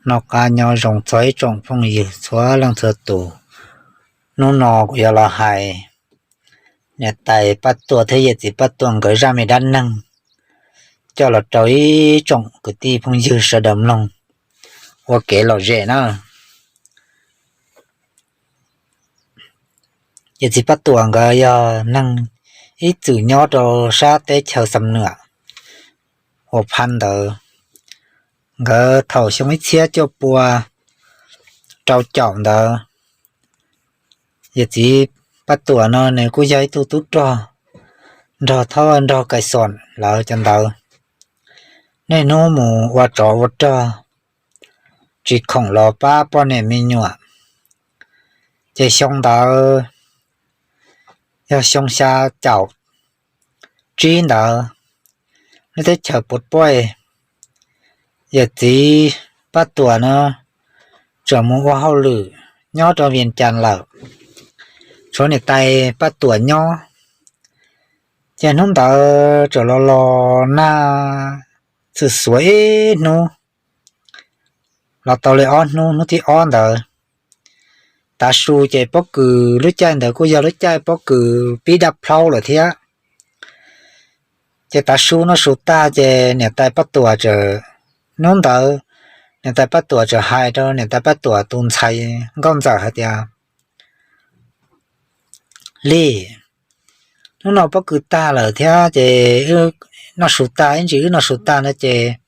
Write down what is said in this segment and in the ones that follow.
Noj qab nyob zoo txog ib tsoom phooj ywg txhua leej txhua tus. Hnub no kuv yuav los hais niam tais Paj Tuam thiab yawm txiv Paj Tuam nkawd zaj me dab neeg coj los rau ib tsoom kwv tij phooj ywg sawv daws mloog ua kev lom zem na. Yawm txiv Paj Tuam nkawd yog neeg ib txwm nyob rau sab teb chaws Xam Nuam, Huas Phas ntawd. Nkawd thaum xyoo ib txhiab cuaj pua rau caum ntawd, yawm txiv Paj Tuam no nws kuj yog ib tug tub rog nrog thaub nrog Kais Xoom lawv cov ntawd. Niaj hnub mus ua tsov ua rog, tsis khoom los pab poj niam me nyuam. Ces xyoo ntawd yog xyoo xya caum tsib ntawd, lub teb chaws Puas Puaj, yawm txiv Paj Tuam no txawm mus ua hauj lwm nyob rau Vias Cas lawm, tshuav niam tais Paj Tuam nyob. Ces hnub ntawd txawm los los nag txwm xuav ib hnub, los tau li ob hnub, hnub thib ob ntawd, tav su ces pob kws lub caij ntawd kuj yog lub caij pob kws pib daj plhaub lawm thiab. Ces tav su noj su tag ces niam tais Paj Tuam txawm, hnub ntawd niam tais Paj Tuam txawm hais rau niam tais Paj Tuam tus ntxhais Nkauj Ntxawm hais tias, Li, hnub no pob kws tag lawm thiab ces noj su tag, ib ntsis wb noj su tag no ces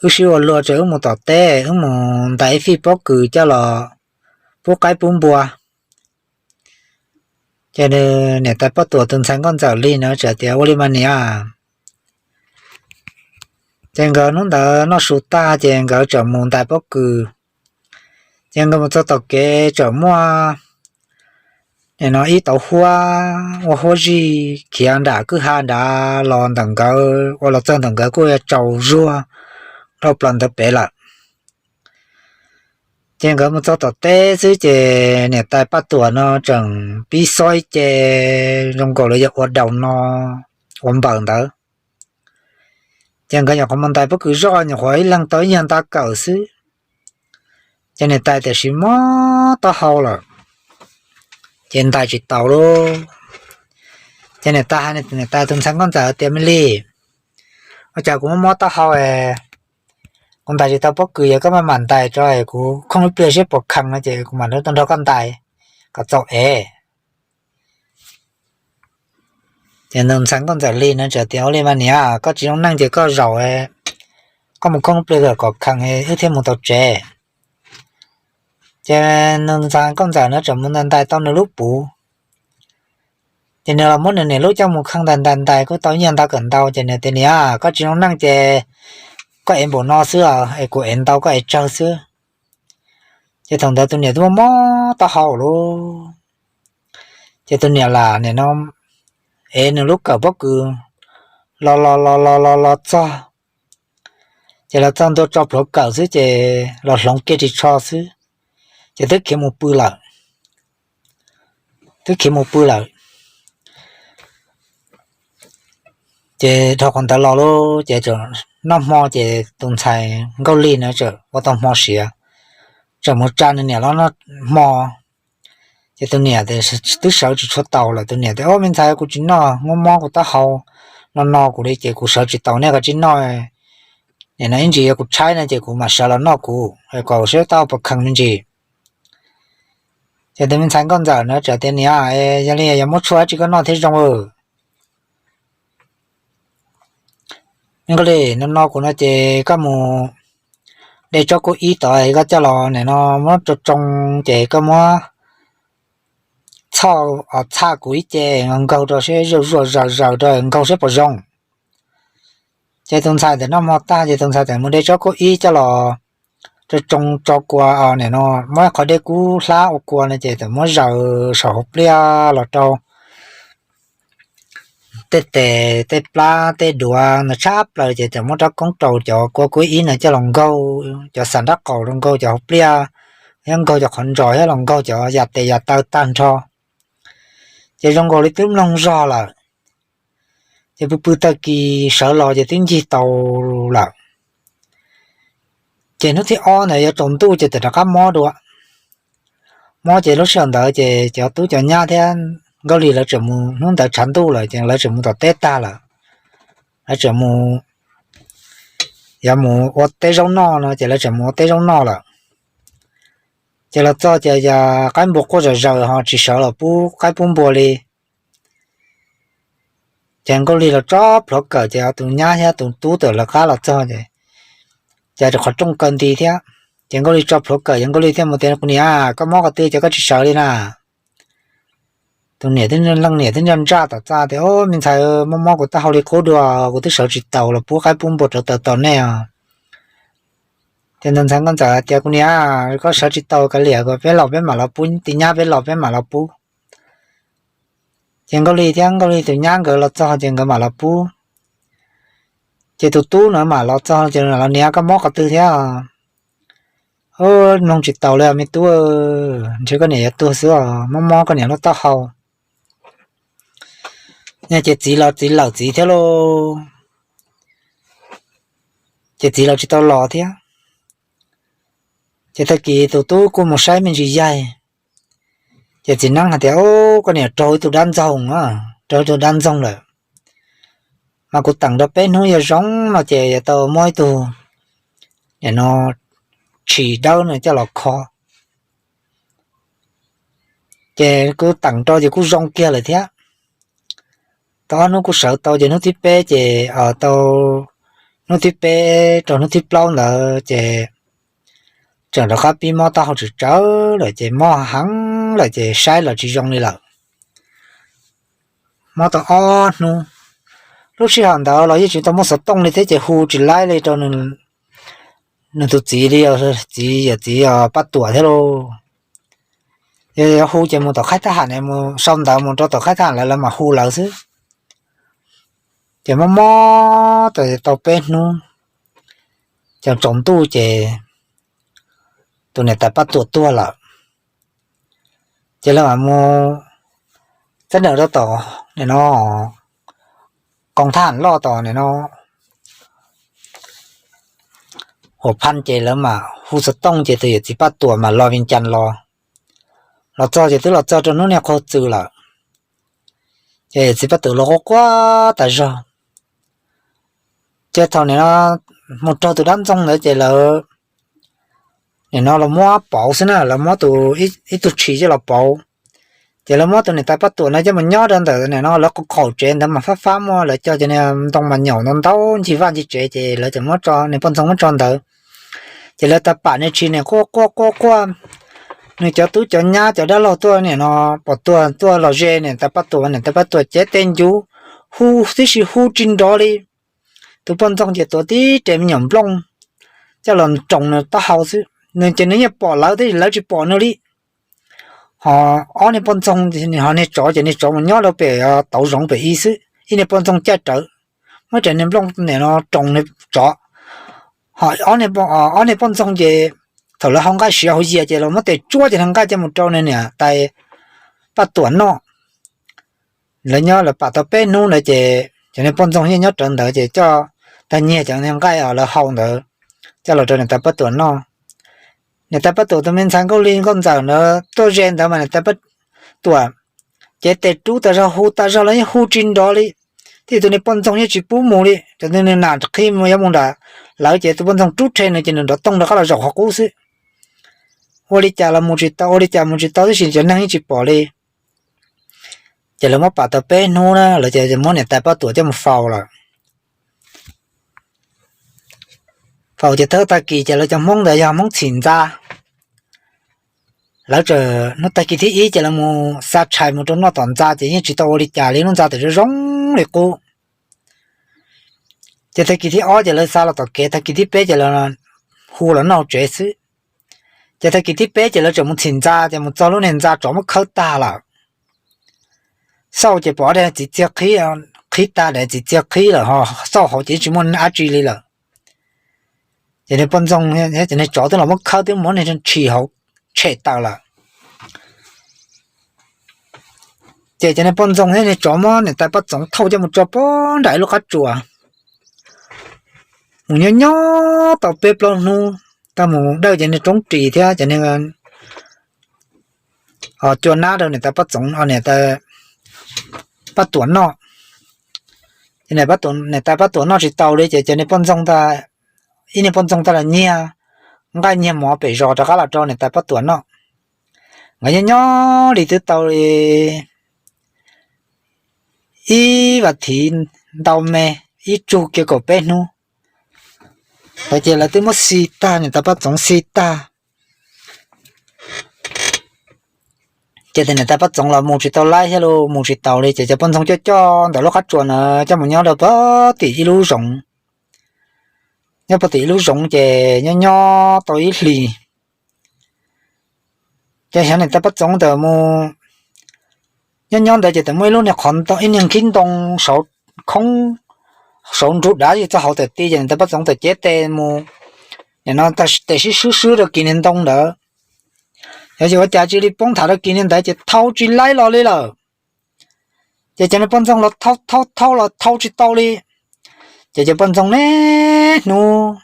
wb sib ua luag tso wb mus tom teb, wb mus ntais ib fij pob kws coj los pub qaib pub npua. Ces niam tais Paj Tuam tus ntxhais Nkauj Ntxawm Lis no txawm tias, Ua li mas niam. Ces nkawd hnub ntawd noj su tag ces nkawd txawm mus ntais pob kws. Ces nkawd mus txog tom kev txawm muaj nim no ib tauv huab ua huab zij khiav nram kwj ha nrad los ntawm nkawd, ua los txog ntawm nkawd kuj yuav tsaus zuag dhau plaws ntawd pem lawm. Ces nkawd mus txog tom teb xwb ces niam tais Paj Tuam no tseem pib xob ib ce zoo nkaus li yog ua daus no ua npaws ntawd. Ces nkawd nyuam qhuav mus ntais pob kws zoj, nyuam qhuav ib leeg tau ib nyuag nta kawm xwb, ces niam tais tiam sis mob taub hau lawm, ces ntais tsis tau lauj. Ces niam tais hais niam tais tus ntxhais Nkauj Ntxawm tias, Me Lis, ua cas kuv mob mob taub hau, kuv ntais tsis tau pob kws, yog koj maj mam ntais tso, kuv khooj ib pliag seb puas khees no ces kuv mam li tuaj nrog koj ntais kom txaus ev. Ces tus ntxhais Nkauj Ntxawm Lis no txawm tias, Ua li mas niam, koj tsis zoo neej ces koj zaum, koj mus khooj ib pliag kom khees wb thiaj mus tau tsev. Ces nws ntxhais Nkauj Ntxawm no txawm mus ntais ntais tau nws lub puv. Ces nws los muab nws niam lub coj mus kheej ntais ntais ntais kuj tau ib nyuag nta kawm ntau, ces nws tias, Niam, koj tsis zoo neej ces koj ev npaum no xwb es kuv ev ntau koj ev tsawg xwb. Ces thaum ntawd tus niam twb mob mob taub hau lauj. Ces tus niam lam nim no ev nws lub kawm pob kws los los los los los los txog, ces los txog ntua tso plhuav kawm xwb ces los hloov kiag ris tsho xwb, ces twb khiav mus pw lawm. Twb khiav mus pw lawm. Ces dhau qhov ntawd los lauj, ces noj hmo ces tus ntxhais Nkauj Lis no txawm ua tau hmo siav, txawm mus tsa nws niam los noj hmo. Ces tus niam twb sawv tsis tshua taus lawm, tus niam tias, Au, me ntxhais, kuv tsis noj, mob mob kuv taub hau, no no kuv li ces kuv sawv tsis taus, nej kav tsij noj. Nim no ib ntsis yog kuv tshaib no ces kuv mam sawv los noj kuv, kom seb tau puas khees me ntsis. Ces tus me ntxhais Nkauj Ntxawm no txawm tias, Niam, yog li yog muab tshuaj dab tsi koj noj thiaj zoo. Nkauj Lis, no no kuv no ces koj mus de tsob kub ib tod, koj coj los nim no muab tsoo tsoo, ces koj muab txhoj, txhaj kuv ib ce nkaug rau seb, zuaj zuaj zaws zaws rau nkaug seb puas zoo. Ces tus ntxhais txawm noj hmo tag ces tus ntxhais txawm mus de tsob kub ib coj los tsoo tsoo tso kua, nim no muab qhov dej kub hlab ua kua no ces txawm muab zaws saum hauv pliaj los rau tej tes tej plab tej duav ntawd tshab plaws ces txawm muab rab koob rau cov kua kub ib no coj los nkaug cov xav nrab qaum, los nkaug cov hauv pliaj, thiab nkaug cov qhov ntsos, thiab los nkaug cov yam tes yam taw tag nrho. Ces zoo nkaus li twb mloog zog lawm. Ces pw pw tag kis sawv los ces twb ncig tau lawm. Ces hnub thib ob ntawd yuav tsaus ntuj ces txawm rov qab mob dua. Mob ces lub sij hawm ntawd ces cov tub cov nyab thiab Nkauj Lig lawv tseem mus, hnub ntawd tshav ntuj lawm ces lawv tseem mus tom teb tag lawm. Lawv tseem mus, yuav mus ua teb zaub noj no ces lawv tseem mus ua teb zaub noj lawm. Ces los txog ces qaib npua quaj zom zaws ho tsis sawv los pub qaib pub npua li. Ces Nkauj Lig los tso plhuav kawm ces tus nyab thiab tus tub txawm lawv qab los txog ces, ces rau qhov rooj kaw nti thiab. Ces Nkauj Lig tso plhuav kawm ces Nkauj Lig thiaj mus tias, Kuv niam, koj mob qhov twg ces koj tsis sawv li na? Tus niam twb, leej niam twb ntsaj ntsaj tom txaj tias, Au, me ntxhais, mob mob kuv taub hau li qub dua, kuv twb sawv tsis taus los pub qaib pub npua rau tau tos nej os. Ces tus ntxhais nkauj ntxawm tias, Kuv niam, koj sawv tsis tau kav liam, peb los peb mam los pub, tus nyab peb los peb mam los pub. Ces Nkauj Lig thiab Nkauj Lig tus nyab nkawd los txog ces nkawd mam los pub. Ces tus tub no mam los txog ces los, Niam, koj mob qhov twg thiab? Mloog tsis taus li me tub, ntshe koj niam yuav tuag xwb os, mob mob koj niam lub taub hau. Ces txiv los txiv lawm txiv thiab lauj, ces txiv los tsis tau los thiab. Ces tag kis tus tub kuj mus saib me ntsis yaig, ces txiv neeb hais tias, Koj niam raug ib tug dab ntxoog, raug ib tug dab ntxoog lawm, mas kuv teem rau peb hnub yog zoo no ces yuav tau muab ib tug nim no tshis dawb no coj los kho. Ces kuv teem rau ces kuj zoo kiag lawm thiab. Tau ob hnub kuj sawv tau ces hnub thib peb ces, tau hnub thib peb rau hnub thib plaub ntawd ces tseem rov qab pib mob taub hau tsawv tsawv lawm ces mob heev lawm ces saib los tsis zoo li lawm. Mob tau ob hnub, lub sij hawm ntawd los yeej tsis tau muaj xov tooj li thiab ces hu tsis laib li rau nws tus txiv li, txiv yawm txiv Paj Tuam thiab lauj. Yog hu ces mus tom qhaib thab ham, mus sau ntawv mus rau tom qhaib thab ham lawv, lawv mam hu lawv xwb. Ces mob mob tau peb hnub, ces tsaus ntuj ces tus niam tais Paj Tuam tuag lawm. Ces lawv mam mus txab nws rau tom nim no koom thab ham loj tom nim no Huam Phaj ces lawv mam hu xov tooj ces tus yawm txiv Paj Tuam mam los Vias Cas los. Los txog ces twb los txog rau hnub niaj qhua txws lawm. Ces yawm txiv Paj Tuam los quaj quaj tas zog. Ces thaum nim no mus raug tus dab ntxoog ntawd ces lawv nim no los muab pauv xwb na, lawv muab tus, ib tug tshis coj los pauv. Ces lawv muab tus niam tais Paj Tuam no coj mus nyob rau ntawm nim no lawv qhov khaum tsev ntawd mas fab fab muaj lawv cov cov niag ntoo mas nyaum ntau ntau ncig vaj ncig tsev ces lawv txawm muab tso, niag poj ntxoog muab tso ntawd. Ces lawv tau pam niag tshis nim quaj quaj quaj quaj, nws cov tub cov nyab cov dab laug tuaj nim no pom tuag tuaj los ze niam tais Paj Tuam, niam tais Paj Tuam cev tes ncuv hu tib si hu tsis nrov li. Tus poj ntxoog ces tuav tib res me nyuam nplooj coj los roos nws taub hau xwb, nws ces nws yeej pom lawv tab sis lawv tsis pom nws li. Ho ob niag poj ntxoog, ho niag tsov ces niag tsov mus nyob rau pem tauv zoov pem ib xwb, ib niag poj ntxoog caij rawv, muab res niag nplooj nim no roos niag tsov. Ho ob niag poj ntxoog ces thaum lawv hau nqaij siav hauv yias ces lawv muab tes tsuab ces niag nqaij coj mus rau niam tais Paj Tuam noj. Lawv nyob lawv pam tau peb hnub ntawd ces cov niag poj ntxoog yeej nyob rawv ntawd ces coj tag nyiag cov niag nqaij lawv hau ntawd coj los rau niam tais Paj Tuam noj. Niam tais Paj Tuam tus me ntxhais Nkauj Lig Nkauj Ntxawm ntawd tuaj ze ntawd mas niam tais Paj Tuam cev tes rub tas zog hu tas zog los yeej hu tsis nrov li. Thiab tus niag poj ntxoog yeej tsis pub mus li, cov niag nam qhi yuav mus nram lawv ces tus poj ntxoog rub rhe nws ces nws nrov tooj rov qab los zaum qhov qub xwb. Ua li cas los mus tsis tau, ua li cas mus tsis tau tab sis cov neeg yeej tsis pom li. Ces lawv muab pam tau peb hnub na lawv ces muab niam tais Paj Tuam coj mus faus lawm. Faus ces thawj tag kis ces lawv cov Hmoob ntawd yog Hmoob txhim ntxa. Lawv txawm hnub tag kis thib ib ces lawv mus xa tshais mus rau noj tom ntxa ces yeej tsis tau ua li cas li, lub ntxa txawm zoo zoo li qub. Ces tag kis thib ob ces lawv xa los tom kev, tag kis thib peb ces lawv hu los noj hauv tsev xwb. Ces tag kis thib peb ces lawv tseem mus txhim ntxa ces mus txog lub niag ntxa tsov muab khawb tag lawm. Xauj ces pom dab txiv txiag qhib, qhib tag daim txiv txiag qhib lawm ho xauj hauv ces tsis muaj dab tsi li lawm. Ces niag poj ntxoog thiab cov niag tsov twb los muab khawb twb muab niag tshis hauv tshem tawm lawm. Ces cov niag poj ntxoog thiab niag tsov muab niam tais Paj Txoov thauj coj mus tso pog nram ib lub qab tsuas. Mus nyob nyob tau peb plaub hnub, tau mus dawj cov niag roob ris thiab cov niag cua nab rau niam tais Paj Txoov, niam tais Paj Tuam noj. Ces niam tais Paj Tuam noj tsis tau li ces cov niag poj ntxoog, ib niag poj ntxoog tag los nyiag nqaij nyiag mov pem zos rov qab los rau niam tais Paj Tuam noj. Nkawd nyob nyob li twb tau li ib vas thiv ntau me, ib tsug kiag kaum peb hnub, ces lawv twb muab xi tag, niam tais Paj Txoov xi tag. Ces niam tais Paj Txoov los mus tsis tau laib thiab los mus tsis taus li ces cov poj ntxoog coj coj ntawm lub qab tsuas na coj mus nyob rau pem tim ib lub zoov. Nyob pem tim ib lub zoov ces nyob nyob tau ib hlis, ces xyov niam tais Paj Txoov ntawd mus, nyob nyob ntawd ces txawm muaj ib lub niag qhov ntoo, ib niag nkhib ntoo saud khoob, saud nrug dav txog hauv tawm ti ces niam tais Paj Txoov txawm cev tes mus, nim no tes sib swb swb rau kis niag ntoo ntawd. Yog ces ua cas cia li poob nthav rau kis niag ntawd ces thau tsis laib los li lawm. Ces cov niag poj ntxoog los thau thau thau los thau tsis tau li. Ces cov poj ntxoog niaj hnub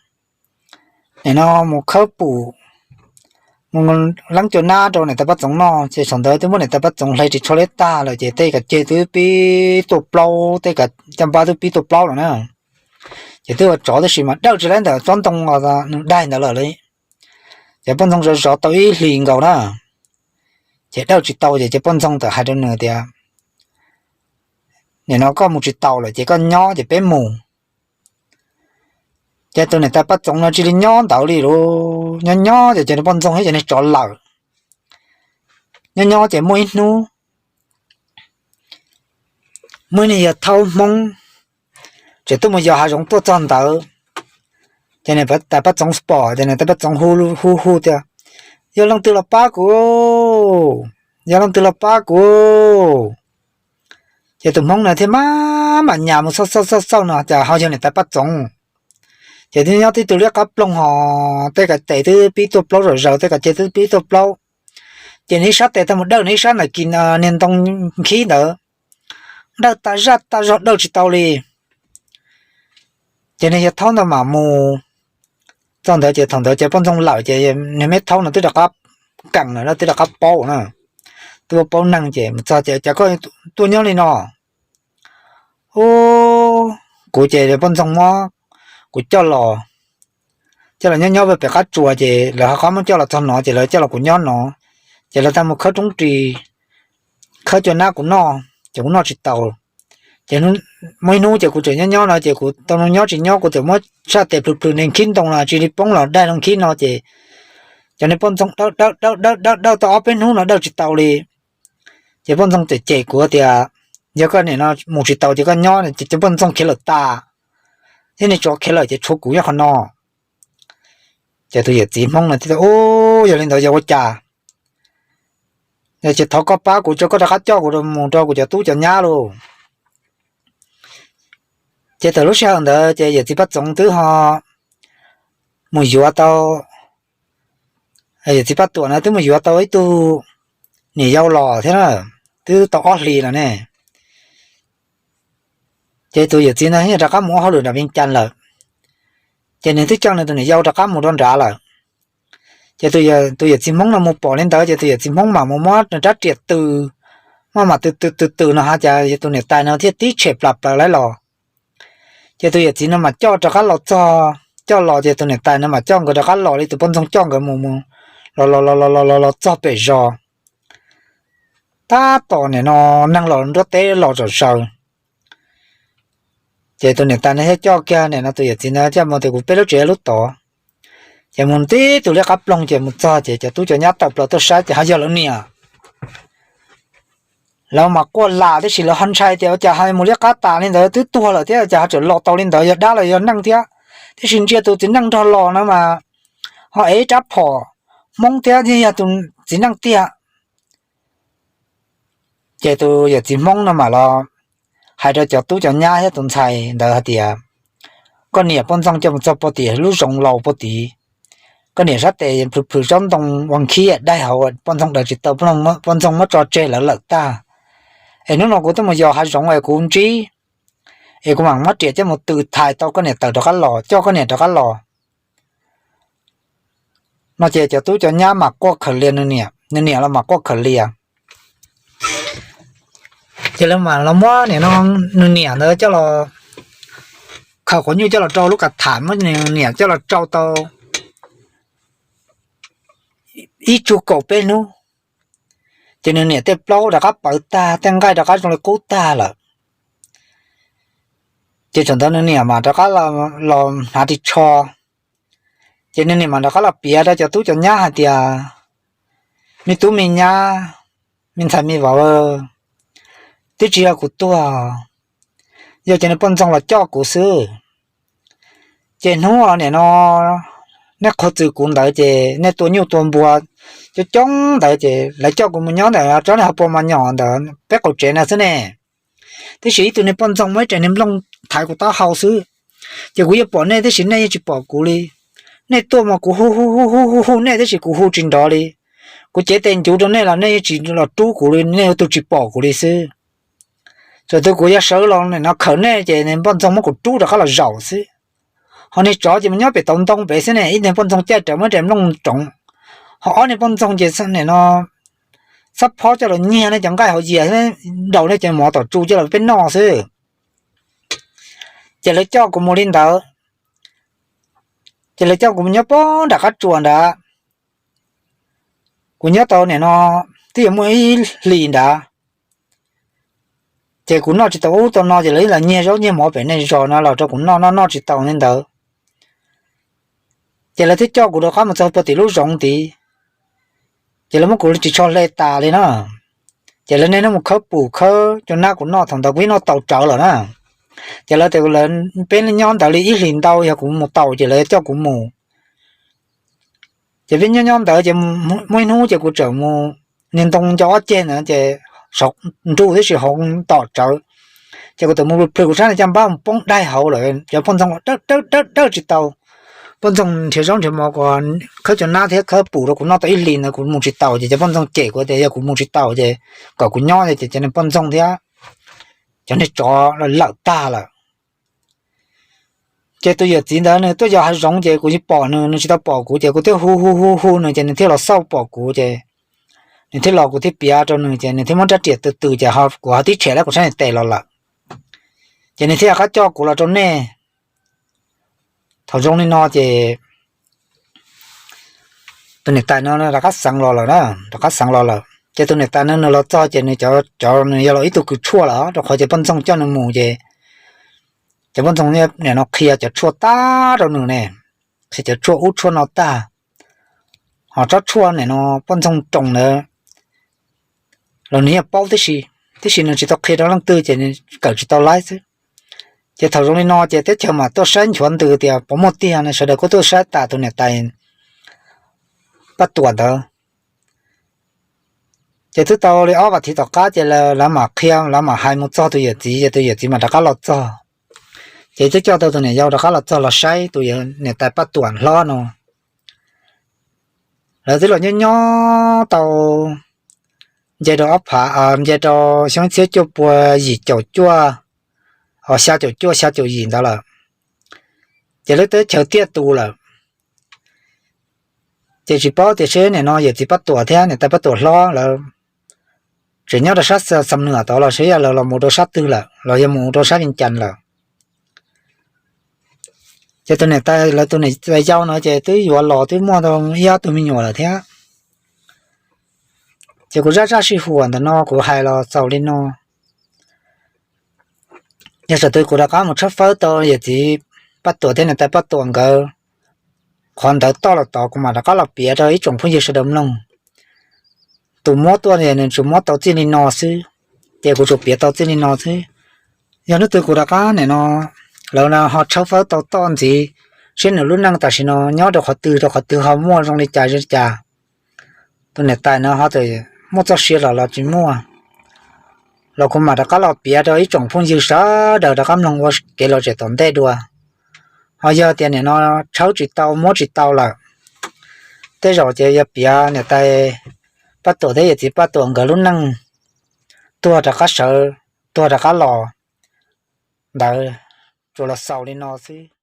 nim no mus khawb pum, mus leeb cua nab rau niam tais Paj Txoov noj ces thaum ntawd twb muab niam tais Paj Txoov hle ris tsho liab tag lawm ces tej kav ceg twb pib tuaj plaub, tej kav caj npab twb pib tuaj plaub lawm na. Ces twb ua tsov tab sis mas dawj tsis laib ntawm tsob ntoo nws daig ntawd lawm li. Ces poj ntxoog zov zov tau ib hlis nkaus na, ces dawj tsis tau ces cov poj ntxoog txawm hais rau nws tias, nim no koj mus tsis taus lawm ces koj nyob ces peb mus. Ces tus niam tais Paj Txoov no cia li nyob ntawd li lawm, nyob nyob ces cov niag poj ntxoog thiab cov niag tsov lawm. Nyob nyob ces muaj ib hnub, muaj ib niag yawg thaub Hmoob tseem tuaj mus yos hav zoov tuaj txog ntawd, ces niam tais Paj Txoov pom ces niam tais Paj Txoov hu hu hu tias, yog leej twg los pab kuv, yog leej twg los pab kuv. Ces tus Hmoob na thiaj maj mam nyas mus xauj xauj xauj xauj no cas ho yog niam tais Paj Txoov. Ces twb nyob tib tug liab qab ploog ho, tej kav tes twb pib tuaj plaub zom zaws, tej kav ceg twb pib tuaj plaub. Ces nws ib sab tes tau mus dawj nws ib sab ntawm kis niag ntoo nkhib ntawd, dawj tas zaj tas zog dawj tsis tau li. Ces niag yawg thaub ntawd mam mus txog ntawd ces thaum ntawd ces poj ntxoog lawm ces niag me thaub no twb rov qab keem lawm, twb rov qab paub na, twb paub neeg ces mus txog ces, cas koj tuaj nyob li no? Ub, kuv ces poj ntxoog muab kuv coj los, coj los nyob nyob pem qab tsuas ces lawv ho qab muab coj los txog no ces lawv coj los kuv nyob no, ces lawv tau mus khawb roob ris, khawb cua nab kuv noj ces kuv noj tsis taus. Ces muaj ib hnub ces kuv tseem nyob nyob no ces kuv tau nyob tsis nyob kuv txawm muab sab tes plhws plhws niag nkhib ntoo no cia li poob los daig loo nkhib no ces cov niag poj ntxoog dawj dawj dawj dawj dawj dawj tau ob peb hnub no dawj tsis tau li. Ces poj ntxoog txawm cem kuv tias, yog koj nim no mus tsis taus ces koj nyob, ces poj ntxoog khiav lawm tas, thiab niag tsov khiav lawm ces tshuav kuv nyob qhov no. Ces tus yawm txiv Hmoob no thiaj tias, ub, yog li ntawd yog ua cas? Ces thov koj pab kuv, koj rov qab coj kuv mus rau kuv cov tub cov nyab lauj. Ces thaum lub sij hawm ntawd ces yawm txiv Paj Txoov twb ho mus yuav tau, yawm txiv Paj Tuam no twb mus yuav tau ib tug niam yau los thiab na, twb tau ob hlis los ne. Ces tus yawm txiv no rov qab mus ua hauj lwm nram Vias Cas lawm, ces nws twb coj nws tus niam yau rov qab mus rau nrad lawm. Ces tus yawm txiv Hmoob no mus pom li ntawd ces tus yawm txiv Hmoob mam mus muab rab riam tws, muab mam tws tws tws tws no ho cas tus niam tais no thiaj tib tshem plas plaws laib los. Ces tus yawm txiv no mam coj rov qab los txog, coj los ces tus niam tais no mam coj nkawd rov qab los li tus poj ntxoog coj nkawd mus mus los los los los los los txog pem zos. Tab tom nim no neeg los nruab teb los zom zaws. Ces tus niam tais no thiaj coj kiag nim no tus yawm txiv no coj mus tias kuv peb lub tsev lub tod. Ces mus tib tug liab qab ploog ces mus txog ces cov tub cov nyab tawm plaws tuaj saib ces ho yog lawv niam. Lawv mas quaj lam tib si, lawv ho ntshai tias ua cas ho mus liab qab tas li ntawd twb tuag lawm thiab cas ho tseem los tau li ntawd, yog dab los yog neej thiab. Tiam sis ntsia tus txiv neej nrog los no mas ho ev rab phom Hmoob thiab, yog tus txiv neej tiag. Ces tus yawm txiv Hmoob no mam los hais rau cov tub cov nyab thiab tus ntxhais ntawd hais tias, koj niam poj ntxoog coj mus txog puag tim lub zoov laus puag tid, koj niam sab tes plhws plhws tsob ntoo ua nkhib daig hauv, poj ntxoog daws tsis tau, poj ntxoog muab tso tseg lawv lawm tag. Es hnub no kuv twb mus yos hav zoov es kuv ntsib, es kuv mam muab riam coj mus tws thais tau koj niam tawm rov qab los, coj koj niam rov qab los. No ces cov tub cov nyab mas quaj khaws lias nws niam, nws niam los mas quaj khaws lias. Ces lawv mas los muab nim no nws niam ntawd coj los, khaws quav nyuj coj los rau lub kav tham, muab nws niam coj los rau tau ib tsug kaum peb hnub, ces nws niam tej plaub rov qab pawv tag, tej nqaij rov qab zoo li qub tag lawm. Ces thaum ntawd nws niam mas rov qab los hnav ris tsho, ces nws niam mas rov qab los piav rau cov tub cov nyab hais tias, me tub me nyab, me ntxhais me vauv, twb tsis yog kuv tuag, yog cov niag poj ntxoog los coj kuv xwb. Ces hnub nim no nej qhuas txwm kuv ntawd ces nej tua nyuj tua npua coob coob ntawd ces lawv coj kuv mus nyob ntawm tsob niag hav pua mas nyom ntawm peb qaum tsev na xwb ne. Tiam sis ib tug niag poj ntxoog muaj ib rev niag nplooj thaiv kuv taub hau xwb, ces kuv yeej pom nej tiam sis nej yeej tsis pom kuv li. Nej tuaj mas kuv hu hu hu hu hu hu nej tiam sis kuv hu tsis nrov li. Kuv cev tes ncuv rau nej los nej yeej tsis los rub kuv li, nej ua tus tsis pom kuv li xwb. Txawm tias kuv yuav sawv los nim no khawm nej ces niag poj ntxoog muab kuv rub rov qab los zaum xwb. Ho niag tsov ces mus nyob pem tauv ntoo pem xwb ne, ib niag poj ntxoog caij rawv muab rev nplooj roov, ho ob niag poj ntxoog ces nim no xab phob coj los nyiag nej cov nqaij hauv yias, daus nej cov mov tom tsu coj los peb noj xwb. Ces lawv coj kuv mus li ntawd, ces lawv coj kuv mus nyob pob nram qab tsuas nrad. Kuv nyob tau nim no twb yuav muaj ib hlis nrad, ces kuv noj tsis tau ub tau no ces lawv los nyiag zaub nyiag mov pem nej zos no los rau kuv noj, noj noj tsis tau li ntawd. Ces lawv thiaj coj kuv rov qab mus txog puag tim lub zoov tid, ces lawv muab kuv ris tsho hle tas li na. Ces lawv niaj hnub mus khawb pum khawb cua nab kuv noj, thaum ntawd kuv yeej noj taus tsawv lawm na. Ces lawv tias lawv, peb nyob ntawd li ib hlis ntau yog kuv mus taus ces lawv coj kuv mus. Ces peb nyob nyob ntawd ces muaj ib hnub ces kuv txawm mus, niag ntoo nco ob ceg ntawd ces saum nruj tib si hauv tom tsawv, ces kuv txawm mus plhws kuv sab niag caj npab mus poob daig hauv lawm, cov poj ntxoog dawb dawb dawb tsis tau. Poj ntxoog nrhiav zaub nrhiav mov kuv khawb cua nab thiab khawb pum rau kuv noj tau ib hlis ntawd kuv mus tsis taus ces cov poj ntxoog cem kuv tias yog kuv mus tsis taus ces kom kuv nyob ces cov niag poj ntxoog thiab cov niag tsov lawm tag lawm. Ces tus yawm txiv ntawd nws tuaj yos hav zoov ces kuv tsis pom nws, nws tsis tau pom kuv ces kuv thiaj hu hu hu hu nws ces nws thiaj los xauj pom kuv ces nws thiaj los, kuv thiaj piav rau nws ces nws thiaj muab rab riam tws tws ces kuv ho tib tshem lawm kuv sab niag tes los lawm. Ces nws thiaj rov qab coj kuv los rau nej. Thaum zoo li no ces tus niam tais no rov qab xeev los lawm na, rov qab xeev los lawm ces tus niam tais no nws los txog ces nws cov, cov nws yog los ib tug kws tshuaj lawm rau qhov ces poj ntxoog coj nws mus ces cov poj ntxoog nim no qhia cov tshuaj tag rau nws ne, qhia cov tshuaj ub tshuaj no tag. Ho tsob tshuaj nim no poj ntxoog roos ntawd los nws yeej paub tib si, tiam sis nws tsis tau qhia rau leej twg ces nws kawm tsis tau laib xwb. Ces thaum zoo li no ces teb chaws mam tuaj saib nchuav ntws tias puas muaj tiag no, sawv daws kuj tuaj saib tas tus niam tais Paj Tuam ntawd. Ces twb tau li ob vas thiv tom qab ces lawv mam qhia, lawv mam hais mus txog tus yawm txiv ces tus yawm txiv mam rov qab los txog. Ces twb coj tau tus niam yau rov qab los txog los saib tus niam tais Paj Tuam hlob no. Lawv twb los nyob nyob tau nce rau ob phav, nce rau xyoo ib txhiab cuaj pua yim caum cuaj, xya caum cuaj xya caum yim ntawd lawm, ces lub teb chaws tiaj tus lawm. Ces tsis paub tias seb nim no yawm txiv Paj Tuam thiab niam tais Paj Tuam hlob lawv tseem nyob rau sab Xam Nuam tod los seb yog lawv los mus rau sab twg lawm, los yog mus rau sab Vias Cas lawm. Ces tus niam tais, lawv tus niam tais yau no ces twb yuav los twb muaj ib ob tug me nyuam lawm thiab. Ces kuv zaj zaj sij huam ntawm no kuv hais los xaus li no. Yog txawm tias kuv rov qab mus tshawb fawb tau yawm txiv Paj Tuam thiab niam tais Paj Tuam nkawd qhov ntawd toj los tod kuv mam rov qab los piav rau ib tsoom phooj ywg sawv daws mloog. Tus muab tuaj nws tsuas muab tau txij li no xwb, ces kuv tsuas piav tau txij li no xwb. Yog hnub twg kuv rov qab nim no lawv ho tshawb fawb tau toj ntxiv seb nws lub neej tam sim no nyob rau qhov twg rau qhov twg ho muaj zoo li cas zoo li cas, tus niam tais no ho txawm muaj txoj sia los los tsis muaj, los kuv mam rov qab los piav rau ib tsoom phooj ywg sawv daws rov qab mloog ua kev lom zem tom ntej dua. Ho yog tias nim no tshawb tsis tau muab tsis tau lawm, tej zaum ces yog piav niam tais Paj Tuam thiab yawm txiv Paj Tuam nkawd lub neej tuag rov qab sawv, tuag rov qab los ntawd, tsuas los xaus li no xwb.